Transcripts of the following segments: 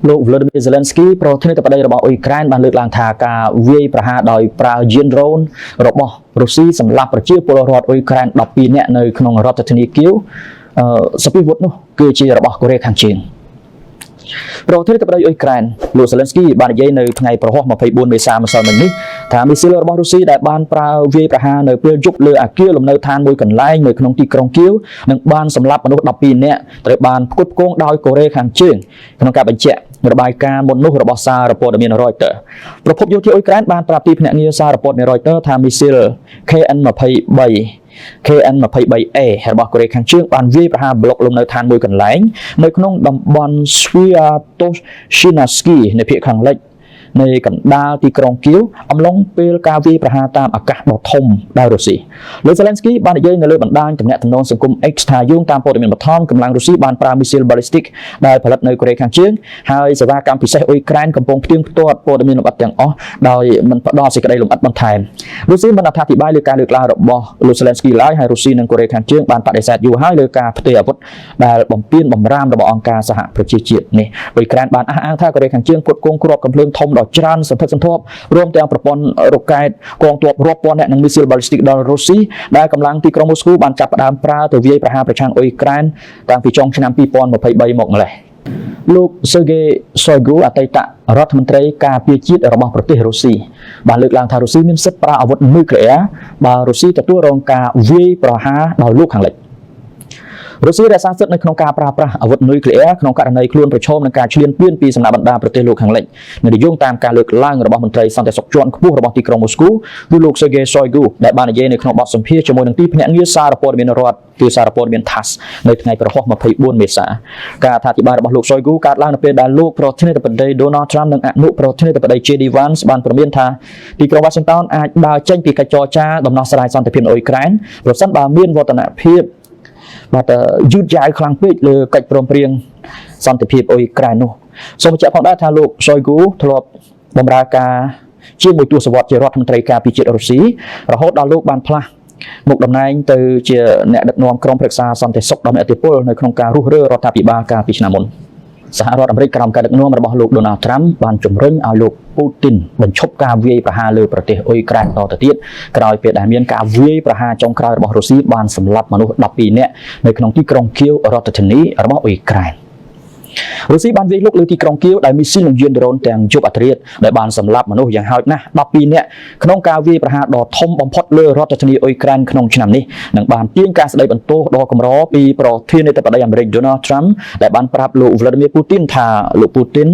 លោក Volodymyr Zelensky ប្រធានាធិបតីរបស់អ៊ុយក្រែនបានលើកឡើងថាការវាយប្រហារដោយប្រើយានដ្រូនរបស់រុស្ស៊ីសម្លាប់ប្រជាពលរដ្ឋអ៊ុយក្រែន12នាក់នៅក្នុងរដ្ឋធានីគៀវអឺសព្វាវុធនោះគឺជារបស់កូរ៉េខាងជើងប្រធានាធិបតីអ៊ុយក្រែនលោក Zelensky បាននិយាយនៅថ្ងៃព្រហស្បតិ៍24មេសាម្សិលមិញនេះថាមីស៊ីលរបស់រុស្ស៊ីដែលបានប្រើវាយប្រហារនៅពេលយប់លើអគារលំនៅឋានមួយកន្លែងនៅក្នុងទីក្រុងគៀវនិងបានសម្លាប់មនុស្ស12នាក់ត្រូវបានផ្គត់ផ្គង់ដោយកូរ៉េខាងជើងក្នុងការបញ្ជាក់របាយការណ៍មុននោះរបស់សារព័ត៌មាន Reuters ប្រភពយោធាអ៊ុយក្រែនបានប្រាប់ទីភ្នាក់ងារសារព័ត៌មាន Reuters ថាមីស៊ីល KN-23 KN-23A របស់កូរ៉េខាងជើងបានវាយប្រហារប្លុកលំនៅឋានមួយកន្លែងនៅក្នុងតំបន់ Sviatoshynskyi នៅភាគខាងលិចនៃកណ្ដាលទីក្រុងគៀវអំឡុងពេលការវាយប្រហារតាមអាកាសដ៏ធំដោយរុស្ស៊ីលោក Zelensky បាននិយាយនៅលើបណ្ដាញទំនាក់ទំនងសង្គម X ថាយោងតាមព័ត៌មានបឋមកម្លាំងរុស្ស៊ីបានប្រើមីស៊ីល ballistic ដែលផលិតនៅកូរ៉េខាងជើងហើយសេវាកម្មពិសេសអ៊ុយក្រែនកំពុងផ្ទៀងផ្ទាត់ព័ត៌មានលម្អិតទាំងអស់ដោយមិនផ្ដល់សេចក្តីលម្អិតបន្ថែមរុស្ស៊ីមិនអត្ថាធិប្បាយលើការលើកឡើងរបស់លោក Zelensky ឡើយហើយរុស្ស៊ីនិងកូរ៉េខាងជើងបានបដិសេធយូរហើយលើការផ្ទេរអាវុធដែលបំពានបំរាមរបស់អង្គការសហប្រជាជាតិនេះអ៊ុយក្រែនបានអះអាងថាកូរ៉េខាងជើងផ្គត់ផ្គង់គ្រាប់កាំភ្លើងធំដ៏ច្រើនសន្ធឹកសន្ធាប់រួមទាំងប្រព័ន្ធរ៉ុកែតកងទ័ពរាប់ពាន់នាក់និងមីស៊ីល ballistic ដល់រុស្ស៊ីដែលកម្លាំងទីក្រុងមូស្គូបានចាប់ផ្ដើមប្រើទៅវាយប្រហារប្រឆាំងអ៊ុយក្រែនតាំងពីចុងឆ្នាំ2023មកម្លេះលោក Sergei Shoigu អតីតរដ្ឋមន្ត្រីការពារជាតិរបស់ប្រទេសរុស្ស៊ីបានលើកឡើងថារុស្ស៊ីមានសិទ្ធិប្រើអាវុធនុយក្លេអ៊ែរបើរុស្ស៊ីទទួលរងការវាយប្រហារដោយលោកខាងលិចរុស្ស៊ីរក្សាសិទ្ធិនៅក្នុងការប្រើប្រាស់អាវុធនុយក្លេអ៊ែរក្នុងករណីខ្លួនប្រឈមនឹងការឈ្លានពានពីសំណាក់បណ្ដាប្រទេសលោកខាងលិចនៅយោងតាមការលើកឡើងរបស់មន្ត្រីសន្តិសុខជាន់ខ្ពស់របស់ទីក្រុងមូស្គូគឺលោក Sergei Shoigu ដែលបាននិយាយនៅក្នុងបទសម្ភាសន៍ជាមួយនឹងទីភ្នាក់ងារសារព័ត៌មានរដ្ឋគឺសារព័ត៌មាន TASS នៅថ្ងៃព្រហស្បតិ៍24មេសាការអត្ថាធិប្បាយរបស់លោក Shoigu កើតឡើងនៅពេលដែលលោកប្រធានាធិបតី Donald Trump និងអនុប្រធានាធិបតី JD Vance បានព្រមានថាទីក្រុង Washington អាចដើរចេញពីកិច្ចចរចាដំណោះស្រាយសន្តិភាពនៅអ៊ុយក្រែនប្រសិនបើមានវឌ្ឍនភាពបាទយឺតយ៉ាវខ្លាំងពេកលើកិច្ចព្រមព្រៀងសន្តិភាពអ៊ុយក្រែននោះសូមបញ្ជាក់ផងដែរថាលោក Shoigu ធ្លាប់បម្រើការជាមួយទសវត្សរ៍ជារដ្ឋមន្ត្រីការពារជាតិរុស្ស៊ីរហូតដល់លោកបានផ្លាស់មុខតំណែងទៅជាអ្នកដឹកនាំក្រុមប្រឹក្សាសន្តិសុខដ៏មានឥទ្ធិពលនៅក្នុងការរុះរើរដ្ឋាភិបាលកាលពីឆ្នាំមុនសហរដ្ឋអាមេរិកក្រោមការដឹកនាំរបស់លោក Donald Trump បានជំរុញឲ្យលោកពូទីនបញ្ឈប់ការវាយប្រហារលើប្រទេសអ៊ុយក្រែនតទៅទៀតក្រោយពេលដែលមានការវាយប្រហារចុងក្រោយរបស់រុស្ស៊ីបានសម្លាប់មនុស្ស12នាក់នៅក្នុងទីក្រុងគៀវរដ្ឋធានីរបស់អ៊ុយក្រែនរុស្ស៊ីបានវាយលុកលើទីក្រុងគៀវដោយមីស៊ីលនិងយានដ្រូនទាំងយប់អាធ្រាត្រដែលបានសម្លាប់មនុស្សយ៉ាងហោចណាស់12នាក់ក្នុងការវាយប្រហារដ៏ធំបំផុតលើរដ្ឋធានីអ៊ុយក្រែនក្នុងឆ្នាំនេះនិងបានទាញការស្ដីបន្ទោសដ៏កម្រពីប្រធានាធិបតីអាមេរិក Donald Trump ដែលបានប្រាប់លោក Vladimir Putin ថាលោក Putin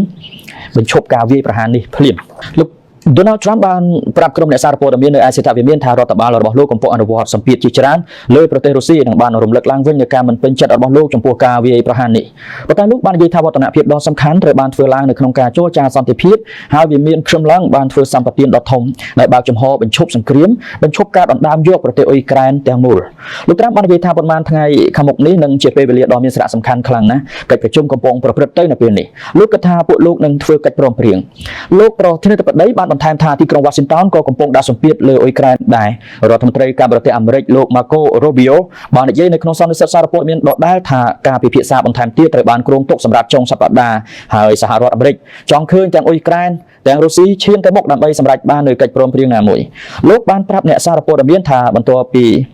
បញ្ឈប់ការវាយប្រហារនេះភ្លាមលោក Donald Trump បានប្រាប់ក្រុមអ្នកសារព័ត៌មាននៅឯសេតវិមានថារដ្ឋបាលរបស់លោកកំពុងអនុវត្តសម្ពាធជាច្រើនលើប្រទេសរុស្ស៊ីនិងបានរំលឹកឡើងវិញនូវការមិនពេញចិត្តរបស់លោកចំពោះការវាយប្រហារនេះប៉ុន្តែលោកបាននិយាយថាវឌ្ឍនភាពដ៏សំខាន់ត្រូវបានធ្វើឡើងនៅក្នុងការចរចាសន្តិភាពហើយវិមានក្រឹមឡើងបានធ្វើសម្បទានដ៏ធំដែលបើកចំហបញ្ឈប់សង្គ្រាមបញ្ឈប់ការដណ្ដើមយកប្រទេសអ៊ុយក្រែនទាំងមូលលោកត្រាំបាននិយាយថាប៉ុន្មានថ្ងៃខាងមុខនេះនឹងជាពេលវេលាដ៏មានសារៈសំខាន់ខ្លាំងណាស់កិច្ចប្រជុំកំពុងប្រព្រឹត្តទៅនៅពេលនេះលោកគិតថាពួកលោកនឹងធ្វើកិច្ចព្រមព្រៀងលោកប្រធានាធិបតីបានបន្ថែមថាទីក្រុង Washington ក៏កំពុងដាក់សម្ពាធលើអ៊ុយក្រែនដែររដ្ឋមន្ត្រីការបរទេសអាមេរិកលោក Marco Rubio បាននិយាយនៅក្នុងសន្និសីទសារព័ត៌មានដដែលថាការពិភាក្សាបន្ថែមទៀតត្រូវបានគ្រោងទុកសម្រាប់ចុងសប្តាហ៍ហើយសហរដ្ឋអាមេរិកចង់ឃើញទាំងអ៊ុយក្រែនទាំងរុស្ស៊ីឈានទៅមុខដើម្បីសម្រេចបាននូវកិច្ចព្រមព្រៀងណាមួយលោកបានប្រាប់អ្នកសារព័ត៌មានថាបន្ទាប់ពី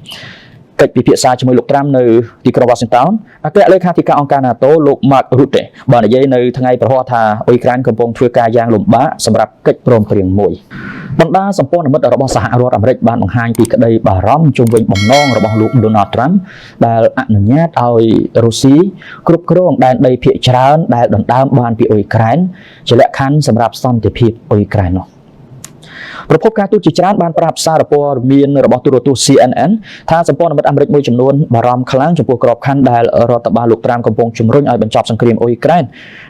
កិច្ចពិភាក្សាជាមួយលោកត្រាំនៅទីក្រុង Washington អគ្គលេខាធិការអង្គការ NATO លោក Mark Rutte បាននិយាយនៅថ្ងៃព្រហស្បតិ៍ថាអ៊ុយក្រែនកំពុងធ្វើការយ៉ាងលំបាកសម្រាប់កិច្ចព្រមព្រៀងមួយបណ្ដាសម្ព័ន្ធមិត្តរបស់សហរដ្ឋអាមេរិកបានបង្ហាញពីក្តីបារម្ភជុំវិញបំណងរបស់លោក Donald Trump ដែលអនុញ្ញាតឲ្យរុស្ស៊ីគ្រប់គ្រងដែនដីភាគច្រើនដែលដណ្ដើមបានពីអ៊ុយក្រែនជាលក្ខខណ្ឌសម្រាប់សន្តិភាពអ៊ុយក្រែននោះប្រភពការទូតជាច្រើនបានប្រាប់សារព័ត៌មានរបស់ទូរទស្សន៍ CNN ថាសម្ព័ន្ធមិត្តអាមេរិកមួយចំនួនបារម្ភខ្លាំងចំពោះក្របខ័ណ្ឌដែលរដ្ឋបាលលោកត្រាំកំពុងជំរុញឲ្យបញ្ចប់សង្គ្រាមអ៊ុយក្រែន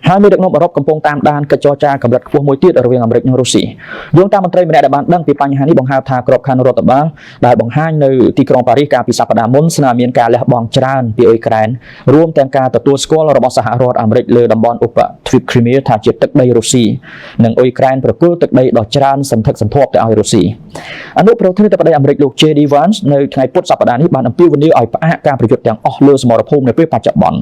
ហើយមេដឹកនាំអឺរ៉ុបកំពុងតាមដានកិច្ចចរចាកម្រិតខ្ពស់មួយទៀតរវាងអាមេរិកនិងរុស្ស៊ីយោងតាមមន្ត្រីម្នាក់ដែលបានដឹងពីបញ្ហានេះបង្ហើបថាក្របខ័ណ្ឌរដ្ឋបាលដែលបង្ហាញនៅទីក្រុងប៉ារីសកាលពីសប្តាហ៍មុនស្នើមានការលះបង់ច្រើនពីអ៊ុយក្រែនរួមទាំងការទទួលស្គាល់របស់សហរដ្ឋអាមេរិកលើតំបន់ឧបទ្វីបគ្រីមៀថាជាទឹកដីរុស្ស៊ីនិងអ៊ុយក្រែនប្រគល់ទឹកដីដ៏ច្រើនសន្ធឹក កសន្ធាប់ទៅឲ្យរុស្ស៊ីអនុប្រធានាធិបតីអាមេរិកលោក JD Vance នៅថ្ងៃពុធសប្តាហ៍នេះបានអំពាវនាវឲ្យផ្អាកការប្រយុទ្ធទាំងអស់លើសមរភូមិនៅពេលបច្ចុប្បន្ន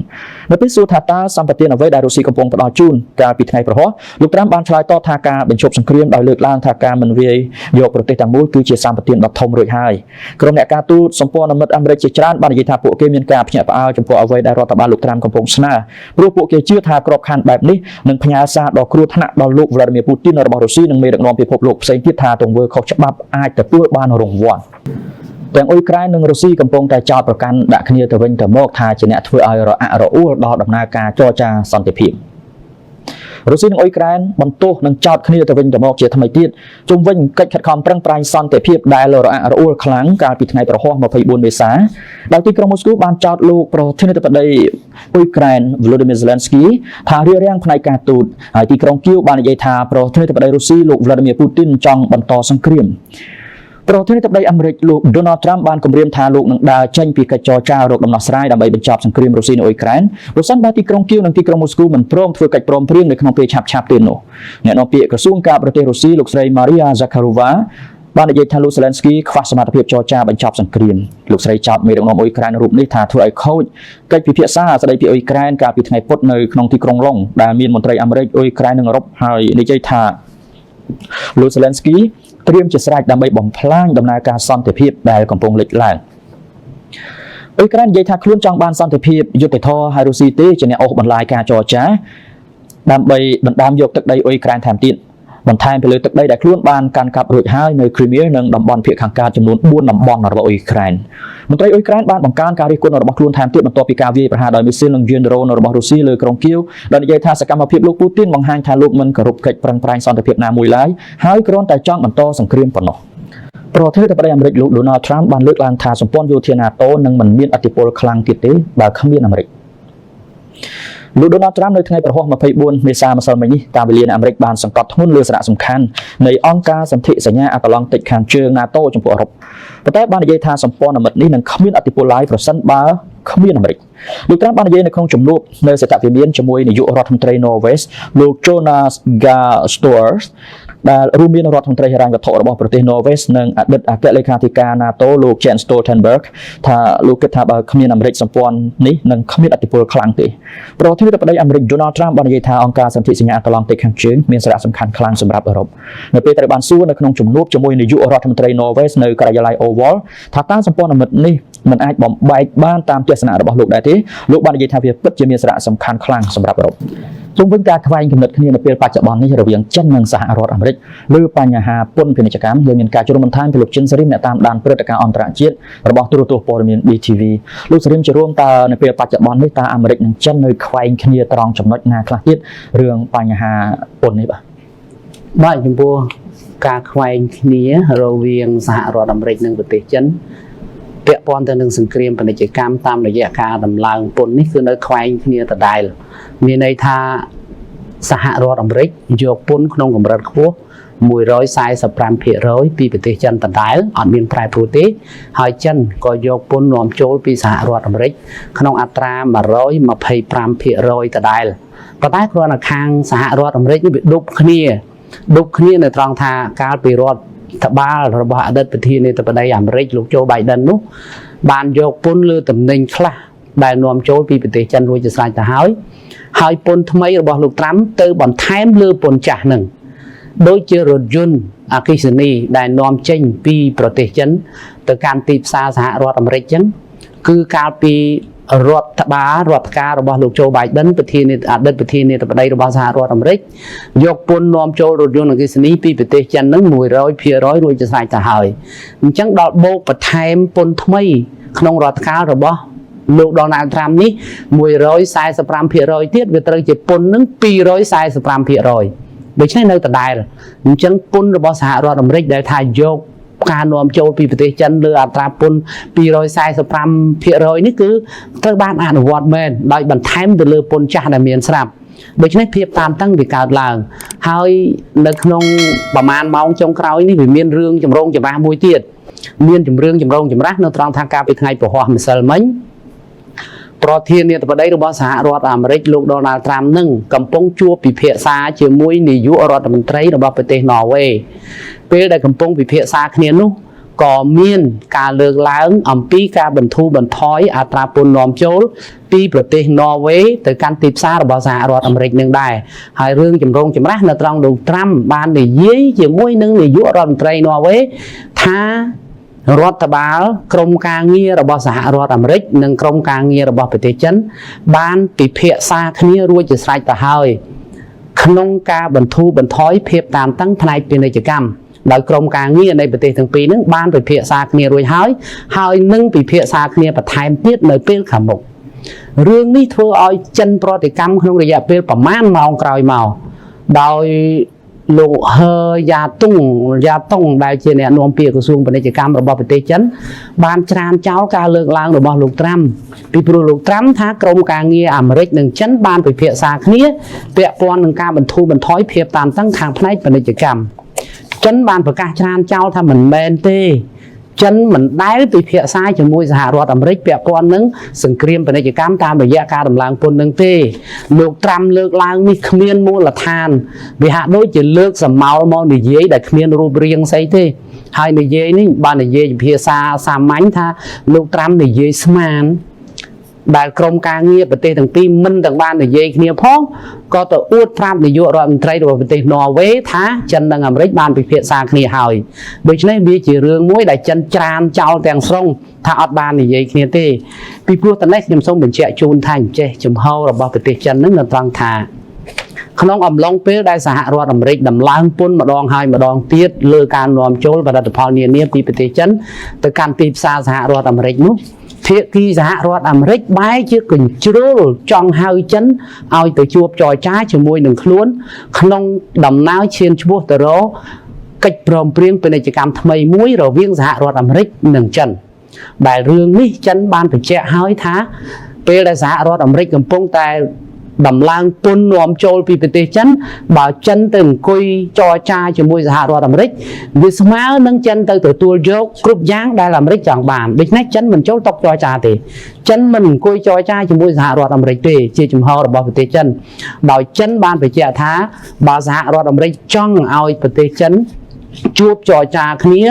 នៅពេលសួរថាតើសម្បទានអ្វីដែលរុស្ស៊ីកំពុងផ្ដល់ជូនកាលពីថ្ងៃព្រហស្បតិ៍លោកត្រាំបានឆ្លើយតបថាការបញ្ឈប់សង្គ្រាមដោយលើកឡើងថាការមិនវាយយកប្រទេសទាំងមូលគឺជាសម្បទានដ៏ធំរួចហើយក្រុមអ្នកការទូតសម្ព័ន្ធមិត្តអាមេរិកជាច្រើនបាននិយាយថាពួកគេមានការភ្ញាក់ផ្អើលចំពោះអ្វីដែលរដ្ឋបាលលោកត្រាំកំពុងស្នើព្រោះពួកគេជឿថាក្របខ័ណ្ឌបែបនេះនឹងផ្ញើសារដ៏គ្រោះថ្នាក់ដល់លោកវ្លាឌីមៀពូទីនរបស់រុស្ស៊ីនិងមេដឹកនាំពិភពលោកផ្សេងទៀតថាទង្វើខុសច្បាប់អាចទទួលបានរង្វាន់ទាំងអ៊ុយក្រែននិងរុស្ស៊ីកំពុងតែចោទប្រកាន់ដាក់គ្នាទៅវិញទៅមកថាជាអ្នកធ្វើឲ្យរអាក់រអួលដល់ដំណើរការចរចាសន្តិភាពរុស្ស៊ីនិងអ៊ុយក្រែនបន្ទោសនិងចោទគ្នាទៅវិញទៅមកជាថ្មីទៀតជុំវិញកិច្ចខិតខំប្រឹងប្រែងសន្តិភាពដែលរអាក់រអួលខ្លាំងកាលពីថ្ងៃព្រហស្បតិ៍24មេសាដោយទីក្រុងមូស្គូបានចោទលោកប្រធានាធិបតីអ៊ុយក្រែន Volodymyr Zelensky ថារារាំងផ្នែកការទូតហើយទីក្រុងគៀវបាននិយាយថាប្រធានាធិបតីរុស្ស៊ីលោក Vladimir Putin ចង់បន្តសង្គ្រាមប្រធានាធិបតីអាមេរិកលោក Donald Trump បានគម្រាមថាលោកនឹងដើរចេញពីកិច្ចចរចារកដំណោះស្រាយដើម្បីបញ្ចប់សង្គ្រាមរុស្ស៊ីនៅអ៊ុយក្រែនប្រសិនបើទីក្រុងគៀវនិងទីក្រុងមូស្គូមិនព្រមធ្វើកិច្ចព្រមព្រៀងនៅក្នុងពេលឆាប់ៗទេនោះអ្នកនាំពាក្យក្រសួងការបរទេសរុស្ស៊ីលោកស្រី Maria Zakharova បាននិយាយថាលោក Zelensky ខ្វះសមត្ថភាពចរចាបញ្ចប់សង្គ្រាមលោកស្រីចោទមេដឹកនាំអ៊ុយក្រែនរូបនេះថាធ្វើឲ្យខូចកិច្ចពិភាក្សាស្ដីពីអ៊ុយក្រែនកាលពីថ្ងៃពុធនៅក្នុងទីក្រុងឡុងដែលមានមន្ត្រីអាមេរិកអ៊ុយក្រែននិងអឺរ៉ុបហើយនិយាយថាលោក Zelensky ត្រៀមជាស្រេចដើម្បីបំផ្លាញដំណើរការសន្តិភាពដែលកំពុងលេចឡើងអ៊ុយក្រែននិយាយថាខ្លួនចង់បានសន្តិភាពយុត្តិធម៌ហើយរុស្ស៊ីទេជាអ្នកអូសបន្លាយការចរចាដើម្បីដណ្ដើមយកទឹកដីអ៊ុយក្រែនថែមទៀតបន្ថែមពីលើទឹកដីដែលខ្លួនបានកាន់កាប់រួចហើយនៅ Crimea និងតំបន់ភាគខាងកើតចំនួន4តំបន់របស់អ៊ុយក្រែនមន្ត្រីអ៊ុយក្រែនបានបង្កើនការរិះគន់របស់ខ្លួនថែមទៀតបន្ទាប់ពីការវាយប្រហារដោយមីស៊ីលនិងយានដ្រូនរបស់រុស្ស៊ីលើក្រុងគៀវដោយនិយាយថាសកម្មភាពលោកពូទីនបង្ហាញថាលោកមិនគោរពកិច្ចប្រឹងប្រែងសន្តិភាពណាមួយឡើយហើយគ្រាន់តែចង់បន្តសង្គ្រាមប៉ុណ្ណោះប្រធានាធិបតីអាមេរិកលោក Donald Trump បានលើកឡើងថាសម្ព័ន្ធយោធា NATO នឹងមិនមានឥទ្ធិពលខ្លាំងទៀតទេបើគ្មានអាមេរិកលោក Donald Trump នៅថ្ងៃព្រហស្បតិ៍24មេសាម្សិលមិញនេះតាមវេលានៅអាមេរិកបានសង្កត់ធ្ងន់លើសារៈសំខាន់នៃអង្គការសន្ធិសញ្ញាអាត្លង់តិកខាងជើង NATO ចំពោះអឺរ៉ុបប៉ុន្តែបាននិយាយថាសម្ព័ន្ធមិត្តនេះនឹងគ្មានឥទ្ធិពលឡើយប្រសិនបើគ្មានអាមេរិកលោកត្រាំបាននិយាយនៅក្នុងជំនួបនៅសេតវិមានជាមួយនាយករដ្ឋមន្ត្រីន័រវេសលោក Jonas Gahr Støre ដែលរួមមានរដ្ឋមន្ត្រីហិរញ្ញវត្ថុរបស់ប្រទេសន័រវេសនិងអតីតអគ្គលេខាធិការ NATO លោក Jens Stoltenberg ថាលោកគិតថាបើគ្មានអាមេរិកសម្ព័ន្ធនេះនឹងគ្មានឥទ្ធិពលខ្លាំងទេប្រធានាធិបតីអាមេរិក Donald Trump បាននិយាយថាអង្គការសន្ធិសញ្ញាអាត្លង់តិកខាងជើងមានសារៈសំខាន់ខ្លាំងសម្រាប់អឺរ៉ុបនៅពេលត្រូវបានសួរនៅក្នុងជំនួបជាមួយនាយករដ្ឋមន្ត្រីន័រវេសនៅការិយាល័យ Oval ថាតើសម្ព័ន្ធមិត្តនេះមិនអាចបំបែកបានតាមទស្សនៈរបស់លោកដែរទេលោកបាននិយាយថាវាពិតជាមានសារៈសំខាន់ខ្លាំងសម្រាប់អឺរ៉ុបជុំវិញការខ្វែងគំនិតគ្នានៅពេលបច្ចុប្បន្ននេះរវាងចិននិងសហរដ្ឋអាមេរិកលើបញ្ហាពន្ធពាណិជ្ជកម្មយើងមានការជួបបន្ថែមពីលោកចិនសេរីមអ្នកតាមដានព្រឹត្តិការណ៍អន្តរជាតិរបស់ទូរទស្សន៍ព័ត៌មាន BTV លោកសេរីមជារួមតើនៅពេលបច្ចុប្បន្ននេះតើអាមេរិកនិងចិននៅខ្វែងគ្នាត្រង់ចំណុចណាខ្លះទៀតរឿងបញ្ហាពន្ធនេះបាទ បាទចំពោះការខ្វែងគ្នារវាងសហរដ្ឋអាមេរិកនិងប្រទេសចិនពាក់ព័ន្ធទៅនឹងសង្គ្រាមពាណិជ្ជកម្មតាមរយៈការដំឡើងពន្ធនេះគឺនៅខ្វែងគ្នាដដែលមានន័យថាសហរដ្ឋអាមេរិកយកពន្ធក្នុងកម្រិតខ្ពស់145%ពីប្រទេសចិនដដែលអត់មានប្រែប្រួលទេហើយចិនក៏យកពន្ធនាំចូលពីសហរដ្ឋអាមេរិកក្នុងអត្រា125%ដដែលប៉ុន្តែគ្រាន់តែខាងសហរដ្ឋអាមេរិកនេះវាដប់គ្នាដប់គ្នានៅត្រង់ថាកាលពីរដ្ឋបាលរបស់អតីតប្រធានាធិបតីអាមេរិកលោកโจ Biden នោះបានយកពន្ធលើទំនិញខ្លះដែលនាំចូលពីប្រទេសចិនរួចជាស្រេចទៅហើយហើយពន្ធថ្មីរបស់លោកត្រាំទៅបន្ថែមលើពន្ធចាស់នឹងដូចជារថយន្តអគ្គិសនីដែលនាំចេញពីប្រទេសចិនទៅកាន់ទីផ្សារសហរដ្ឋអាមេរិកចឹងគឺកាលពីរដ្ឋបាលរដ្ឋការរបស់លោកโจ Biden ប្រធានាអតីតប្រធានាធិបតីរបស់សហរដ្ឋអាមេរិកយកពន្ធនាំចូលរថយន្តអគ្គិសនីពីប្រទេសចិននឹង100%រួចជាស្រេចទៅហើយអញ្ចឹងដល់បូកបន្ថែមពន្ធថ្មីក្នុងរដ្ឋការរបស់លោកដូណាល់ត្រាំនេះ145%ទៀតវាត្រូវជាពន្ធនឹង245%ដូច្នេះនៅដដែលអញ្ចឹងពន្ធរបស់សហរដ្ឋអាមេរិកដែលថាយកការនាំចូលពីប្រទេសចិនលើអត្រាពន្ធ245%នេះគឺត្រូវបានអនុវត្តមែនដោយបន្ថែមទៅលើពន្ធចាស់ដែលមានស្រាប់ដូច្នេះភាពតានតឹងវាកើតឡើងហើយនៅក្នុងប្រមាណម៉ោងចុងក្រោយនេះវាមានរឿងចម្រូងចម្រាសមួយទៀតមានជំរឿងចម្រូងចម្រាសនៅត្រង់ថាការពីថ្ងៃពហុម្សិលមិញ ប្រធានាធិបតីរបស់សហរដ្ឋអាមេរិកលោកដូណាល់ត្រាំនឹងកំពុងជួបពិភាក្សាជាមួយនាយករដ្ឋមន្ត្រីរបស់ប្រទេសណ័រវេពេលដែលកំពុងពិភាក្សាគ្នានោះក៏មានការលើកឡើងអំពីការបន្ធូរបន្ថយអត្រាពន្ធនាំចូលពីប្រទេសណ័រវេទៅកាន់ទីផ្សាររបស់សហរដ្ឋអាមេរិកនឹងដែរហើយរឿងចម្រូងចម្រាសនៅត្រង់លោកត្រាំបាននិយាយជាមួយនឹងនាយករដ្ឋមន្ត្រីណ័រវេថារដ្ឋបាលក្រមការងាររបស់សហរដ្ឋអាមេរិកនិងក្រមការងាររបស់ប្រទេសចិនបានពិភាក្សាគ្នារួចជាស្រេចទៅហើយក្នុងការបន្ធូរបន្ថយភាពតានតឹងផ្នែកពាណិជ្ជកម្មដោយក្រមការងារនៃប្រទេសទាំងពីរនឹងបានពិភាក្សាគ្នារួចហើយហើយនឹងពិភាក្សាគ្នាបន្ថែមទៀតនៅពេលខាងមុខរឿងនេះធ្វើឲ្យចិនប្រតិកម្មក្នុងរយៈពេលប្រមាណម៉ោងក្រោយមកដោយលោកហឺយ៉ាតុងយ៉ាតុងដែលជាអ្នកនាំពាក្យក្រសួងពាណិជ្ជកម្មរបស់ប្រទេសចិនបានច្រានចោលការលើកឡើងរបស់លោកត្រាំពីព្រោះលោកត្រាំថាក្រមការងារអាមេរិកនិងចិនបានពិភាក្សាគ្នាពាក់ព័ន្ធនឹងការបន្ធូរបន្ថយភាពតានតឹងខាងផ្នែកពាណិជ្ជកម្មចិនបានប្រកាសច្រានចោលថាមិនមែនទេចិនមិនដែលពិភាក្សាជាមួយសហរដ្ឋអាមេរិកពាក់ព័ន្ធនឹងសង្គ្រាមពាណិជ្ជកម្មតាមរយៈការដំឡើងពន្ធនឹងទេលោកត្រាំលើកឡើងនេះគ្មានមូលដ្ឋានវាហាក់ដូចជាលើកសមោលមកនិយាយដែលគ្មានរូបរាងស្អីទេហើយនិយាយនេះបាននិយាយភាសាសាមញ្ញថាលោកត្រាំនិយាយស្មានដែលក្រមការងារប្រទេសទាំងពីរមិនទាំងបាននិយាយគ្នាផងក៏ទៅអួតប្រាប់នាយករដ្ឋមន្ត្រីរបស់ប្រទេសណ័រវេថាចិននិងអាមេរិកបានពិភាក្សាគ្នាហើយដូច្នេះវាជារឿងមួយដែលចិនច្រានចោលទាំងស្រុងថាអត់បាននិយាយគ្នាទេពីព្រោះតនេះខ្ញុំសូមបញ្ជាក់ជូនថាអញ្ចេះចំហរបស់ប្រទេសចិននឹងនៅត្រង់ថាក្នុងអំឡុងពេលដែលសហរដ្ឋអាមេរិកដំឡើងពន្ធម្ដងហើយម្ដងទៀតលើការនាំចូលផលិតផលនានាពីប្រទេសចិនទៅកាន់ទីផ្សារសហរដ្ឋអាមេរិកនោះភាគីសហរដ្ឋអាមេរិកបែរជាកញ្ជ្រោលចង់ហៅចិនឲ្យទៅជួបចរចាជាមួយនឹងខ្លួនក្នុងដំណើរឈានឆ្ពោះទៅរកកិច្ចព្រមព្រៀងពាណិជ្ជកម្មថ្មីមួយរវាងសហរដ្ឋអាមេរិកនិងចិនដែលរឿងនេះចិនបានបញ្ជាក់ហើយថាពេលដែលសហរដ្ឋអាមេរិកកំពុងតែដំឡើងពន្ធនាំចូលពីប្រទេសចិនបើចិនទៅអង្គុយចរចាជាមួយសហរដ្ឋអាមេរិកវាស្មើនឹងចិនទៅទទួលយកគ្រប់យ៉ាងដែលអាមេរិកចង់បានដូច្នេះចិនមិនចូលតុចរចាទេចិនមិនអង្គុយចរចាជាមួយសហរដ្ឋអាមេរិកទេជាចំហរបស់ប្រទេសចិនដោយចិនបានបញ្ជាក់ថាបើសហរដ្ឋអាមេរិកចង់ឲ្យប្រទេសចិនជួបចរចាគ្នា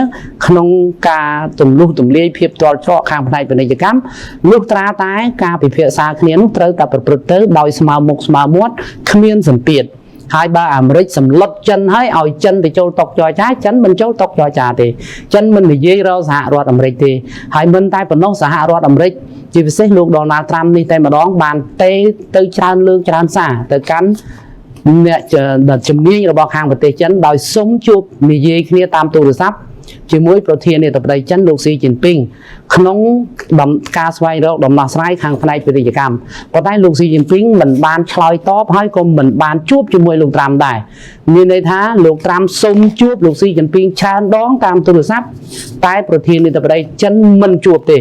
ក្នុងការទម្លុះទម្លាយភាពទាល់ច្រកខាងផ្នែកពាណិជ្ជកម្មលុះត្រាតែការពិភាក្សាគ្នានោះត្រូវតែប្រព្រឹត្តទៅដោយស្មើមុខស្មើមាត់គ្មានសម្ពាធហើយបើអាមេរិកសម្លុតចិនហើយឲ្យចិនទៅចូលតុចរចាចិនមិនចូលតុចរចាទេចិនមិននិយាយរកសហរដ្ឋអាមេរិកទេហើយមិនតែប៉ុណ្ណោះសហរដ្ឋអាមេរិកជាពិសេសលោកដូណាល់ត្រាំនេះតែម្ដងបានទេទៅច្រើនលើកច្រើនសារទៅកាន់អ្នកជំនាញរបស់ខាងប្រទេសចិនដោយសុំជួបនិយាយគ្នាតាមទូរស័ព្ទជាមួយប្រធានាធិបតីចិនលោកស៊ីជីនពីងក្នុងការស្វែងរកដំណោះស្រាយខាងផ្នែកពាណិជ្ជកម្មប៉ុន្តែលោកស៊ីជីនពីងមិនបានឆ្លើយតបហើយក៏មិនបានជួបជាមួយលោកត្រាំដែរមានន័យថាលោកត្រាំសុំជួបលោកស៊ីជីនពីងច្រើនដងតាមទូរស័ព្ទតែប្រធានាធិបតីចិនមិនជួបទេ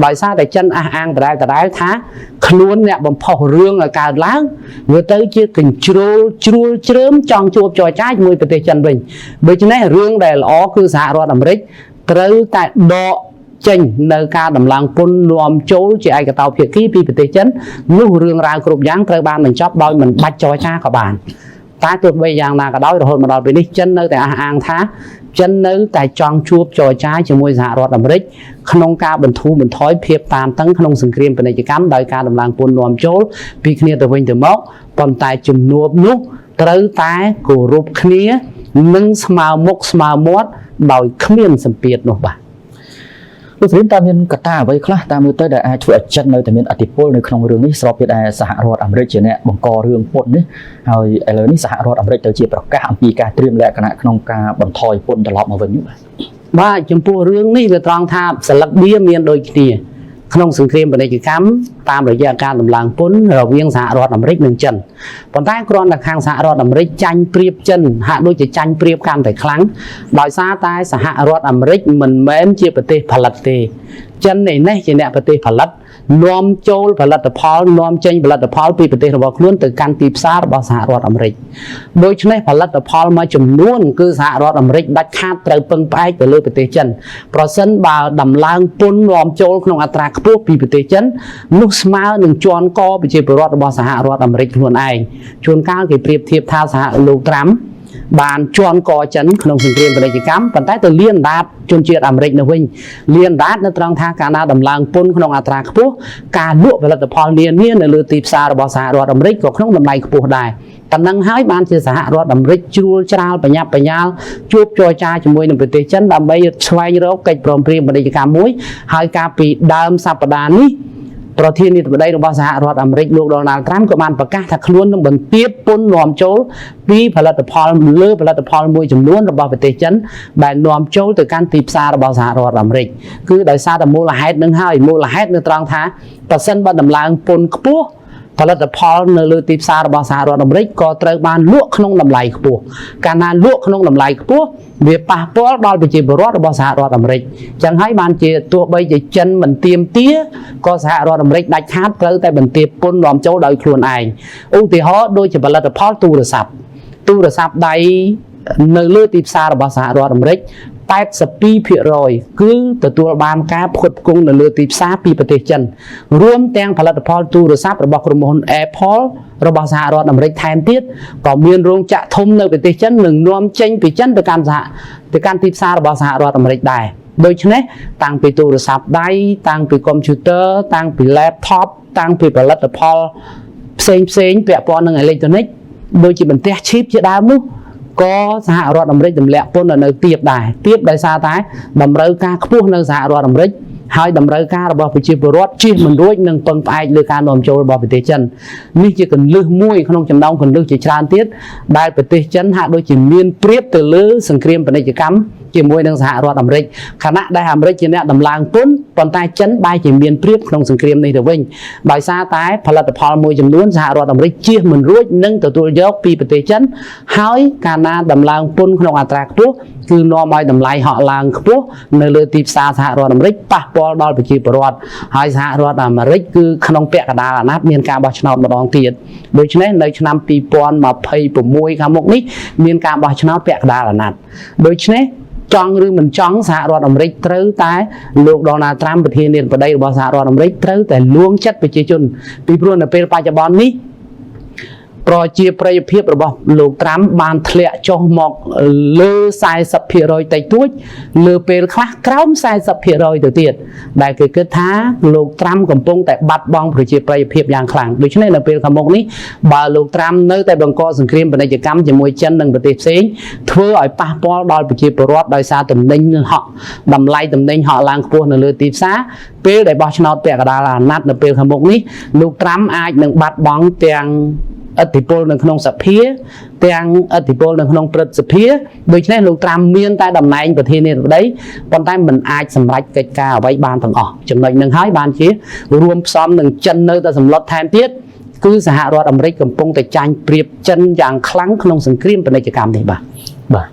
ដោយសារតែចិនអះអាងដដែលថាខ្លួនអ្នកបំផុសរឿងឲ្យកើតឡើងវាទៅជាកញ្ជ្រោលជ្រួលជ្រើមចង់ជួបចរចាជាមួយប្រទេសចិនវិញដូច្នេះរឿងដែលល្អគឺសហរដ្ឋអាមេរិកត្រូវតែដកចេញនៅការដំឡើងពន្ធនាំចូលជាឯកតោភាគីពីប្រទេសចិននោះរឿងរ៉ាវគ្រប់យ៉ាងត្រូវបានបញ្ចប់ដោយមិនបាច់ចរចាក៏បានតែទោះបីយ៉ាងណាក៏ដោយរហូតមកដល់ពេលនេះចិននៅតែអះអាងថាចិននៅតែចង់ជួបចរចាជាមួយសហរដ្ឋអាមេរិកក្នុងការបន្ធូរបន្ថយភាពតានតឹងក្នុងសង្គ្រាមពាណិជ្ជកម្មដោយការដំឡើងពន្ធនាំចូលពីគ្នាទៅវិញទៅមកប៉ុន្តែជំនួបនោះត្រូវតែគោរពគ្នានិងស្មើមុខស្មើមាត់ដោយគ្មានសម្ពាធនោះបាទ លោកស្រីតើមានកត្តាអ្វីខ្លះតាមមើលទៅដែលអាចធ្វើឲ្យចិននៅតែមានឥទ្ធិពលនៅក្នុងរឿងនេះស្របពេលដែលសហរដ្ឋអាមេរិកជាអ្នកបង្ករឿងពន្ធនេះហើយឥឡូវនេះសហរដ្ឋអាមេរិកទៅជាប្រកាសអំពីការត្រៀមលក្ខណៈក្នុងការបន្ថយពន្ធត្រឡប់មកវិញនោះបាទ បាទចំពោះរឿងនេះវាត្រង់ថាស្លឹកបៀមានដូចគ្នាក្នុងសង្គ្រាមពាណិជ្ជកម្មតាមរយៈការដំឡើងពន្ធរវាងសហរដ្ឋអាមេរិកនិងចិនប៉ុន្តែគ្រាន់តែខាងសហរដ្ឋអាមេរិកចាញ់ប្រៀបចិនហាក់ដូចជាចាញ់ប្រៀបកាន់តែខ្លាំងដោយសារតែសហរដ្ឋអាមេរិកមិនមែនជាប្រទេសផលិតទេ ចិនឯនេះជាអ្នកប្រទេសផលិតនាំចូលផលិតផលនាំចេញផលិតផលពីប្រទេសរបស់ខ្លួនទៅកាន់ទីផ្សាររបស់សហរដ្ឋអាមេរិកដូច្នេះផលិតផលមួយចំនួនគឺសហរដ្ឋអាមេរិកដាច់ខាតត្រូវពឹងផ្អែកទៅលើប្រទេសចិនប្រសិនបើដំឡើងពន្ធនាំចូលក្នុងអត្រាខ្ពស់ពីប្រទេសចិននោះស្មើនឹងជាន់កប្រជាពលរដ្ឋរបស់សហរដ្ឋអាមេរិកខ្លួនឯងជួនកាលគេប្រៀបធៀបថាសហលោកត្រាំបានជាន់កចិនក្នុងសង្គ្រាមពាណិជ្ជកម្មប៉ុន្តែទៅលៀនដាតជនជាតិអាមេរិកនៅវិញលៀនដាតនៅត្រង់ថាកាលណាដំឡើងពន្ធក្នុងអត្រាខ្ពស់ការលក់ផលិតផលនានានៅលើទីផ្សាររបស់សហរដ្ឋអាមេរិកក៏ក្នុងតម្លៃខ្ពស់ដែរប៉ុណ្ណឹងហើយបានជាសហរដ្ឋអាមេរិកជ្រួលច្រាលបញ្ញាប់បញ្ញាលជួបចរចាជាមួយនឹងប្រទេសចិនដើម្បីស្វែងរកកិច្ចព្រមព្រៀងពាណិជ្ជកម្មមួយហើយកាលពីដើមសប្តាហ៍នេះប្រធានាធិបតីរបស់សហរដ្ឋអាមេរិកលោកដូណាល់ត្រាំក៏បានប្រកាសថាខ្លួននឹងបន្ទាបពន្ធនាំចូលពីផលិតផលលើផលិតផលមួយចំនួនរបស់ប្រទេសចិនដែលនាំចូលទៅកាន់ទីផ្សាររបស់សហរដ្ឋអាមេរិកគឺដោយសារតែមូលហេតុនឹងហើយមូលហេតុនៅត្រង់ថាប្រសិនបើដំឡើងពន្ធខ្ពស់ផលិតផលនៅលើទីផ្សាររបស់សហរដ្ឋអាមេរិកក៏ត្រូវបានលក់ក្នុងតម្លៃខ្ពស់កាលណាលក់ក្នុងតម្លៃខ្ពស់វាប៉ះពាល់ដល់ប្រជាពលរដ្ឋរបស់សហរដ្ឋអាមេរិកចឹងហើយបានជាទោះបីជាចិនមិនទាមទារក៏សហរដ្ឋអាមេរិកដាច់ខាតត្រូវតែបន្ទាបពន្ធនាំចូលដោយខ្លួនឯងឧទាហរណ៍ដូចជាផលិតផលទូរស័ព្ទទូរស័ព្ទដៃនៅលើទីផ្សាររបស់សហរដ្ឋអាមេរិក82%គឺទទួលបានការផ្គត់ផ្គង់នៅលើទីផ្សារពីប្រទេសចិនរួមទាំងផលិតផលទូរស័ព្ទរបស់ក្រុមហ៊ុន Apple របស់សហរដ្ឋអាមេរិកថែមទៀតក៏មានរោងចក្រធំនៅប្រទេសចិននិងនាំចេញពីចិនទៅកាន់សហទៅកាន់ទីផ្សាររបស់សហរដ្ឋអាមេរិកដែរដូច្នេះតាំងពីទូរស័ព្ទដៃតាំងពីកុំព្យូទ័រតាំងពី laptop តាំងពីផលិតផលផ្សេងផ្សេងៗពាក់ព័ន្ធនឹងអេឡិចត្រូនិកដូចជាបន្ទះឈីបជាដើមនោះក៏សហរដ្ឋអាមេរិកទម្លាក់ពន្ធនៅទៀបដែរទៀបដោយសារតែតម្រូវការខ្ពស់នៅសហរដ្ឋអាមេរិកហើយតម្រូវការរបស់ប្រជាពលរដ្ឋជៀសមិនរួចនឹងពឹងផ្អែកលើការនាំចូលរបស់ប្រទេសចិននេះជាគន្លឹះមួយក្នុងចំណោមគន្លឹះជាច្រើនទៀតដែលប្រទេសចិនហាក់ដូចជាមានប្រៀបទៅលើសង្គ្រាមពាណិជ្ជកម្មជាមួយនឹងសហរដ្ឋអាមេរិកខណៈដែលអាមេរិកជាអ្នកដំឡើងពន្ធប៉ុន្តែចិនបែរជាមានប្រៀបក្នុងសង្គ្រាមនេះទៅវិញដោយសារតែផលិតផលមួយចំនួនសហរដ្ឋអាមេរិកជៀសមិនរួចនឹងទទួលយកពីប្រទេសចិនហើយកាលណាដំឡើងពន្ធក្នុងអត្រាខ្ពស់គឺនាំឲ្យតម្លៃហក់ឡើងខ្ពស់នៅលើទីផ្សារសហរដ្ឋអាមេរិកប៉ះពាល់ដល់ប្រជាពលរដ្ឋហើយសហរដ្ឋអាមេរិកគឺក្នុងពាក់កណ្ដាលអាណត្តិមានការបោះឆ្នោតម្ដងទៀតដូច្នេះនៅឆ្នាំ2026ខាងមុខនេះមានការបោះឆ្នោតពាក់កណ្ដាលអាណត្តិដូច្នេះចង់ឬមិនចង់សហរដ្ឋអាមេរិកត្រូវតែលោកដូណាល់ត្រាំប្រធានាធិបតីរបស់សហរដ្ឋអាមេរិកត្រូវតែលួងចិត្តប្រជាជនពីព្រោះនៅពេលបច្ចុប្បន្ននេះប្រជាប្រិយភាពរបស់លោកត្រាំបានធ្លាក់ចុះមកលើ40%តិចតួចលើពេលខ្លះក្រោម40%ទៅទៀតដែលគេគិតថាលោកត្រាំកំពុងតែបាត់បង់ប្រជាប្រិយភាពយ៉ាងខ្លាំងដូច្នេះនៅពេលខាងមុខនេះបើលោកត្រាំនៅតែបង្កសង្គ្រាមពាណិជ្ជកម្មជាមួយចិននិងប្រទេសផ្សេងធ្វើឲ្យប៉ះពាល់ដល់ប្រជាពលរដ្ឋដោយសារទំនិញហក់តម្លៃទំនិញហក់ឡើងខ្ពស់នៅលើទីផ្សារពេលដែលបោះឆ្នោតពាក់កណ្ដាលអាណត្តិនៅពេលខាងមុខនេះលោកត្រាំអាចនឹងបាត់បង់ទាំងឥទ្ធិពលនៅក្នុងសភាទាំងឥទ្ធិពលនៅក្នុងព្រឹទ្ធសភាដូច្នេះលោកត្រាំមានតែតំណែងប្រធានាធិបតីប៉ុន្តែមិនអាចសម្រេចកិច្ចការអ្វីបានទាំងអស់ចំណុចនឹងហើយបានជារួមផ្សំនឹងចិននៅតែសម្លុតថែមទៀតគឺសហរដ្ឋអាមេរិកកំពុងតែចាញ់ប្រៀបចិនយ៉ាងខ្លាំងក្នុងសង្គ្រាមពាណិជ្ជកម្មនេះបាទ បាទ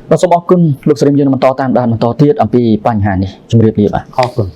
បាទសូមអរគុណលោកស្រីមយើងនឹងបន្តតាមដានបន្តទៀតអំពីបញ្ហានេះជម្រាបលាបាទ អរគុណ។